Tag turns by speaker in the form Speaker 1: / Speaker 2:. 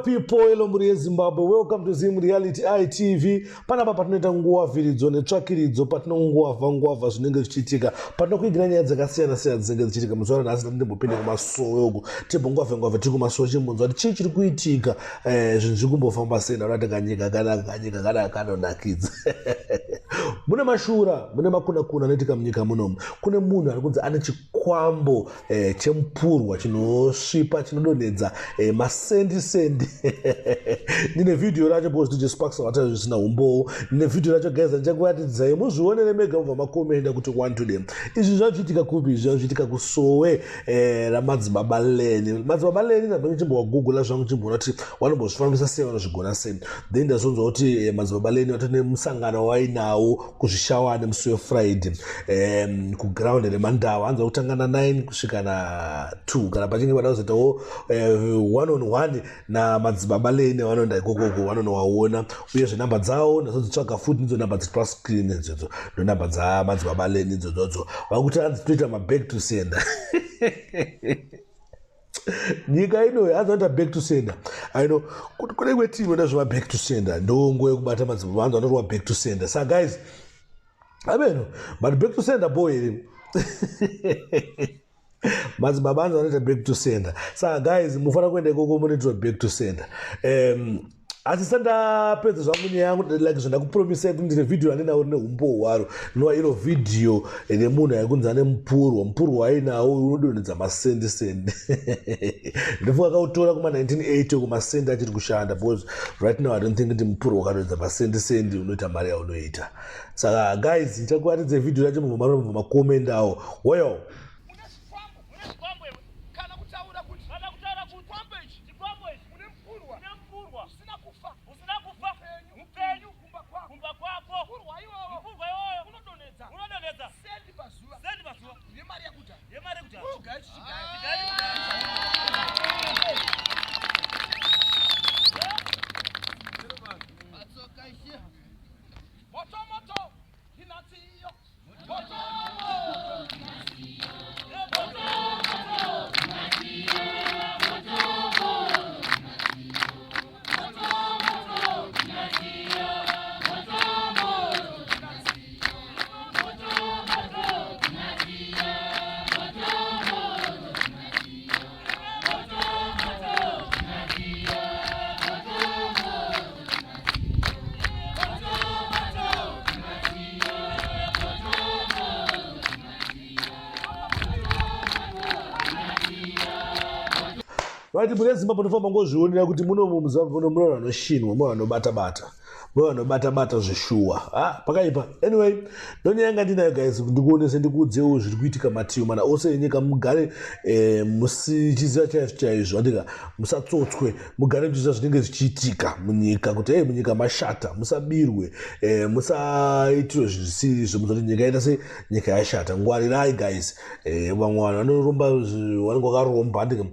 Speaker 1: people, hello mhuri yeZimbabwe. Welcome to Zim Reality ITV. Panapa patinoita nguwavhiridzo netsvakiridzo, patinonguwavha nguwavha zvinenge zvichiitika, patinokuigira nyaya dzakasiyana siyana dzinenge dzichiitika. Muzuva ranhasi ndatimbopinde kumasowe uku, timbonguwavhe nguwavhe tiri kumasowe, chimbonzwa kuti chii chiri kuitika, zvinhu zviri kumbofamba sei. Ndaona kuti kanyika kanaka, kanyika kanaka kanonakidza. Mune mashura, mune makunakuna anoitika munyika munomu. Kune munhu ari kunzi ane chikwambo chemupurwa chinosvipa, chinodonhedza masendi sendi. Ndine vhidhiyo racho because DJ Sparks vataura zvisina umbowo. Ndine vhidhiyo racho guys, ndichakuratidzai muzvionere mega, mubva makomenda kuti one to them. Izvi zvachiitika kupi? Izvi zvachiitika kusowe raMadzibaba Leni. Madzibaba Leni ndabva ndichimbowagoogla zvangu, chimboona kuti vanombozvifambisa sei, vanozvigona sei. Then ndazonzwa kuti Madzibaba Leni vatone musangano wainawo kuZvishawane musi weFriday, kuground reMandawa, hanzi kutanga na9 kusvika na2. Kana pachinge vada kuzoitawo one on one naMadzibaba Leni, vanoenda ikokoko, vanonovaona. Uyezve namba dzavo ndazodzitsvaga futi, ndidzo namba dziri pascreen idzodzo, ndo namba dzaMadzibaba Leni idzodzodzo. Vakuti hanzi toita maback to sender. Nyika ino hanzi vanoita back to sender. Aino kune imwe team inoita zvema back to sender, ndongo yekubata madzibaba, hanzi vanotorwa back to sender. Saka guys, ameno, but back to sender boy here, madzibaba anzi vanoita back to sender. Saka guys, mufanira kuenda ikoko munoitwa back to sender. Asi sandapedza zvangu nyaya yangu, like zvandakupromisai kuti ndine vhidhiyo randinawo rine umbowo hwaro, rinova iro vhidhiyo remunhu aikunzi ane mupurwa. Mupurwa wainawo unodonhedza masendi sendi. Ndifunga akautora kuma1980, kumasendi achiri kushanda, because right now I don't think kuti mupurwa wakadonhedza masendi sendi unoita mari yaunoita. Saka guys, ndichakuratidza vhidhiyo racho, mubva makomendawo. Well,
Speaker 2: Une chikwambo, une chikwambo iwe, kana kutaura kuti, kana kutaura kuti chikwambo ichi, chikwambo ichi, une mupurwa, une mupurwa usina kufa, usina kufa, mupenyu kumba kwako, kumba kwako, mupurwa iwowo, mupurwa iwoyo unodonhedza, unodonhedza sendi pazuva, sendi pazuva yemari yekudhara, yemari yekudhara. Ugayi chichigayi. Moto moto inatiyo, moto moto moto moto.
Speaker 1: Right, mune Zimbabwe ndofamba ngozvionera kuti muno muZimbabwe muno muno vanoshinwa, muno vanobata-bata, muno vanobata-bata zvishuwa. Ha, pakaipa. Anyway, ndonyaya yanga ndinayo guys, ndikuonese, ndikuudzewo zviri kuitika mativi mana ose enyika. Mugare musichiziva chaizvo chaizvo, andika musatsotswe, mugare muchiziva zvinenge zvichiitika munyika, kuti ei, munyika mashata, musabirwe, musaitirwe zvisiri izvo. Muzoti nyika yaita sei? Nyika yashata. Ngwarirai guys. Vamwe vanhu vanoromba, vanenge vakaromba, andika.